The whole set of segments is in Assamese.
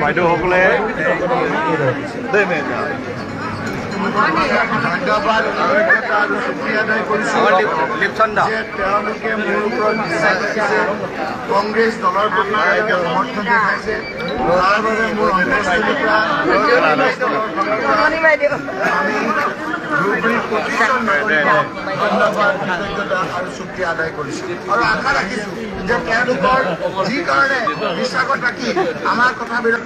বাইদেউসকলে ধন্যবাদ আৰু শুক্ৰিয়া আদায় কৰিছোঁ যে তেওঁলোকে মোৰ ওপৰত বিশ্বাস ৰাখিছে, কংগ্ৰেছ দলৰ প্ৰতি তেওঁলোকে সমৰ্থন দেখাইছে। তাৰ বাবে মোৰ অন্তঃস্থলীৰ পৰা আমি ধুবুৰীৰ প্ৰতিজন নাগৰিকক ধন্যবাদ, কৃতজ্ঞতা আৰু শুক্ৰিয়া আদায় কৰিছোঁ আৰু আশা ৰাখিছোঁ যে তেওঁলোকৰ যি কাৰণে বিশ্বাসত ৰাখি আমাৰ কথাবিলাক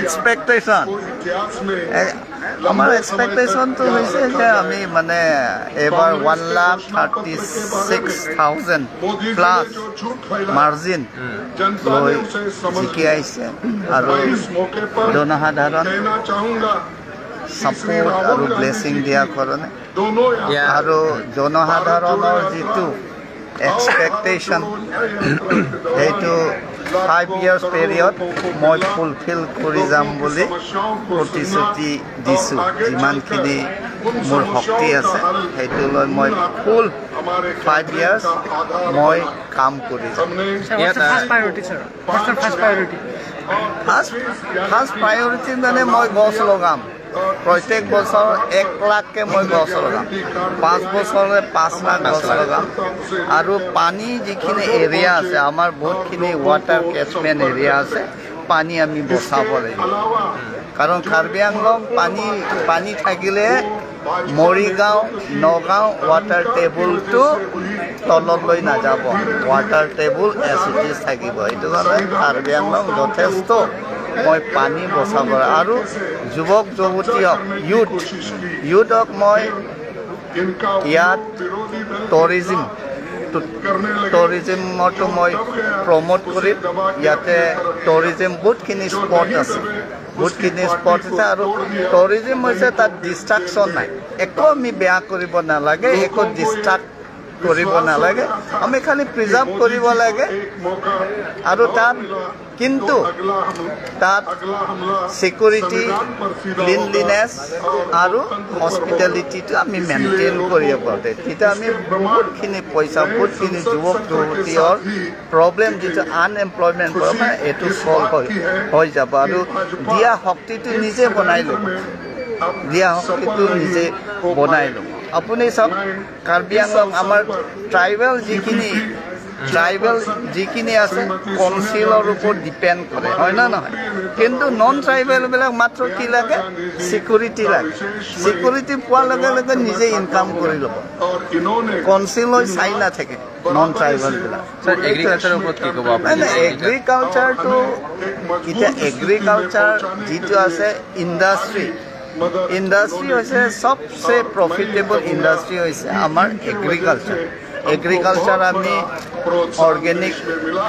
এক্সপেক্টেশ্যন, আমাৰ এক্সপেক্টেশ্যনটো হৈছে যে আমি মানে এইবাৰ 1,36,000 প্লাছ মাৰ্জিন লৈ জিকি আহিছে আৰু জনসাধাৰণ ছাপোৰ্ট আৰু ব্লেছিং দিয়াৰ কাৰণে আৰু জনসাধাৰণৰ যিটো এক্সপেক্টেশ্যন সেইটো 5 ইয়াৰ্ছ পিৰিয়ড মই ফুলফিল কৰি যাম বুলি প্ৰতিশ্ৰুতি দিছোঁ। যিমানখিনি মোৰ শক্তি আছে সেইটো লৈ মই ফুল 5 ইয়াৰ্ছ মই কাম কৰি যাম। ফাৰ্ষ্ট প্ৰায়ৰিটি মানে মই গছ লগাম, প্ৰত্যেক বছৰ 1 লাখকৈ মই গছ লগাম, 5 বছৰলৈ 5 লাখ গছ লগাম। আৰু পানী যিখিনি এৰিয়া আছে আমাৰ বহুতখিনি ৱাটাৰ কেচমেণ্ট এৰিয়া আছে, পানী আমি বচাব লাগিব। কাৰণ কাৰ্বি আংলং পানী থাকিলে মৰিগাঁও নগাঁও ৱাটাৰ টেবুলটো তললৈ নাযাব, water table as it is থাকিব। সেইটো কাৰণে কাৰ্বি আংলং যথেষ্ট মই পানী বচাব আৰু যুৱক যুৱতীক ইউথক মই ইয়াত টুৰিজিমতো মই প্ৰমোট কৰিম। ইয়াতে টুৰিজিম বহুতখিনি স্পট আছে, বহুতখিনি স্পট আছে আৰু টুৰিজিম হৈছে তাত ডিষ্ট্ৰাকশ্যন নাই, একো আমি বেয়া কৰিব নালাগে, একো ডিষ্ট্ৰাক্ট কৰিব নালাগে, আমি খালি প্ৰিজাৰ্ভ কৰিব লাগে। আৰু তাত কিন্তু তাত ছিকিউৰিটি, ক্লিনলিনেছ আৰু হস্পিটেলিটিটো আমি মেইনটেইন কৰিব পাৰোঁ। তেতিয়া আমি বহুতখিনি পইচা, বহুতখিনি যুৱক যুৱতীৰ প্ৰব্লেম যিটো আনএমপ্লয়মেণ্ট প্ৰব্লেম এইটো চল্ভ হৈ যাব। আৰু দিয়া শক্তিটো নিজে বনাই ল'ব, দিয়া শক্তিটো নিজে বনাই ল'ব। আপুনি চাওক কাৰ্বি আংলং আমাৰ ট্ৰাইবেল যিখিনি আছে কাউন্সিলৰ ওপৰত ডিপেণ্ড কৰে, হয় নে নহয়? কিন্তু নন ট্ৰাইবেলবিলাক মাত্ৰ কি লাগে? ছিকিউৰিটি লাগে। ছিকিউৰিটি পোৱাৰ লগে লগে নিজে ইনকাম কৰি ল'ব, কাউন্সিলৰ চাই নাথাকে নন ট্ৰাইবেলবিলাক। এগ্ৰিকালচাৰটো এতিয়া এগ্ৰিকালচাৰ যিটো আছে ইণ্ডাষ্ট্ৰি হৈছে চবচে প্ৰফিটেবল ইণ্ডাষ্ট্ৰি হৈছে আমাৰ এগ্ৰিকালচাৰ। এগ্ৰিকালচাৰ আমি অৰ্গেনিক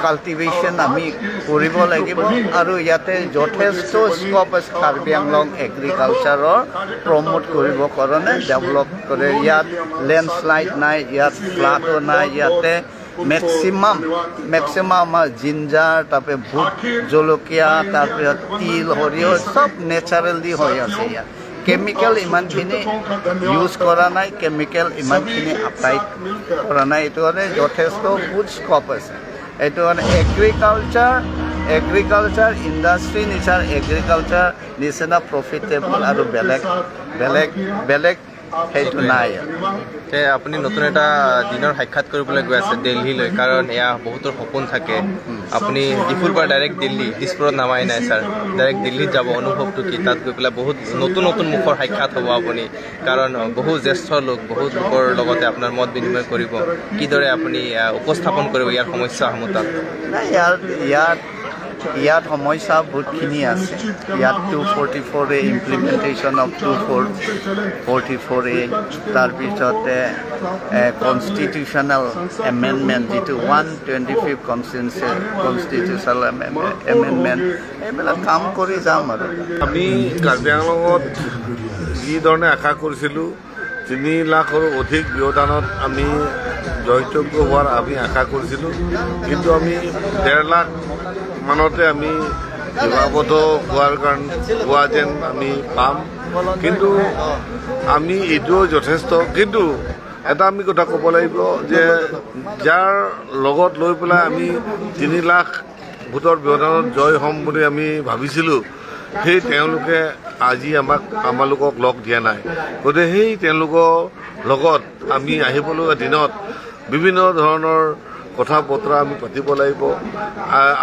কাল্টিভেশ্যন আমি কৰিব লাগিব আৰু ইয়াতে যথেষ্ট স্কপ আছে কাৰ্বি আংলং এগ্ৰিকালচাৰৰ প্ৰমোট কৰিবৰ কাৰণে, ডেভেলপ কৰে। ইয়াত লেণ্ডশ্লাইড নাই, ইয়াত ফ্লাডো নাই, ইয়াতে মেক্সিমাম আমাৰ জিঞ্জাৰ, তাৰপৰা ভোট জলকীয়া, তাৰপিছত তিল, সৰিয়হ চব নেচাৰেলি হৈ আছে। ইয়াত কেমিকেল ইমানখিনি ইউজ কৰা নাই, কেমিকেল ইমানখিনি এপ্লাই কৰা নাই, এইটো কাৰণে যথেষ্ট বহুত স্কপ আছে। এইটো কাৰণে এগ্ৰিকালচাৰ ইণ্ডাষ্ট্ৰি নিচিনা এগ্ৰিকালচাৰ নিচিনা প্ৰফিটেবল আৰু বেলেগ বেলেগ বেলেগ সেইটো নাই। আপুনি নতুন এটা দিনৰ সাক্ষাৎ কৰিবলৈ গৈ আছে দিল্লীলৈ, কাৰণ এয়া বহুতৰ সপোন থাকে। আপুনি ডিফুৰ পৰা ডাইৰেক্ট দিল্লী, দিছপুৰত নামাই নাই ছাৰ, ডাইৰেক্ট দিল্লীত যাব, অনুভৱটো কি? তাত গৈ পেলাই বহুত নতুন নতুন মুখৰ সাক্ষাৎ হ'ব আপুনি, কাৰণ বহু জ্যেষ্ঠ লোক, বহুত লোকৰ লগতে আপোনাৰ মত বিনিময় কৰিব। কিদৰে আপুনি উপস্থাপন কৰিব ইয়াৰ সমস্যাসমূহ তাত? নাই, ইয়াত সমস্যা বহুতখিনি আছে। ইয়াত 244A, implementation of 244A, তাৰপিছতে কনষ্টিটিউশ্যনেল এমেণ্ডমেণ্ট যিটো 125 কনষ্টিটিউশ্যনেল এমেণ্ডমেণ্ট, এইবিলাক কাম কৰি যাম। আৰু আমি কাৰ্বি আংলঙত যিধৰণে আশা কৰিছিলোঁ 3 লাখৰো অধিক ব্যৱধানত আমি জয়যোগ্য হোৱাৰ আমি আশা কৰিছিলোঁ, কিন্তু আমি 1.5 লাখ মানতে আমি সীমাবদ্ধ হোৱাৰ কাৰণে হোৱা যেন আমি পাম। কিন্তু আমি এইটোও যথেষ্ট, কিন্তু এটা আমি কথা ক'ব লাগিব যে যাৰ লগত লৈ পেলাই আমি 3 লাখ ভোটৰ ব্যৱধানত জয় হ'ম বুলি আমি ভাবিছিলোঁ, সেই তেওঁলোকে আজি আমালোকক লগ দিয়া নাই। গতিকে সেই তেওঁলোকৰ লগত আমি আহিবলগীয়া দিনত বিভিন্ন ধৰণৰ কথা বতৰা আমি পাতিব লাগিব।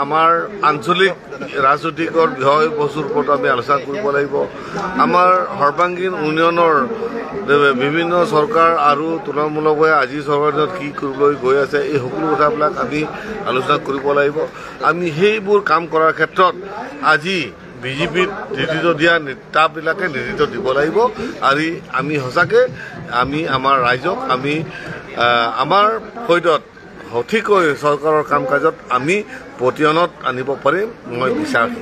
আমাৰ আঞ্চলিক ৰাজনৈতিকৰ বিষয়বস্তুৰ ওপৰত আমি আলোচনা কৰিব লাগিব। আমাৰ সৰ্বাংগীন উন্নয়নৰ বিভিন্ন চৰকাৰ আৰু তুলনামূলকভাৱে আজি চৰকাৰৰ কি কৰিবলৈ গৈ আছে, এই সকলো কথাবিলাক আমি আলোচনা কৰিব লাগিব। আমি সেইবোৰ কাম কৰাৰ ক্ষেত্ৰত আজি বিজেপিত নেতৃত্ব দিয়া নেতাবিলাকে নেতৃত্ব দিব লাগিব। আৰু আমি সঁচাকৈ আমি আমাৰ ৰাইজক আমি আমাৰ ফৈদত সঠিককৈ চৰকাৰৰ কাম কাজত আমি পতিয়নত আনিব পাৰিম, মই বিচাৰোঁ।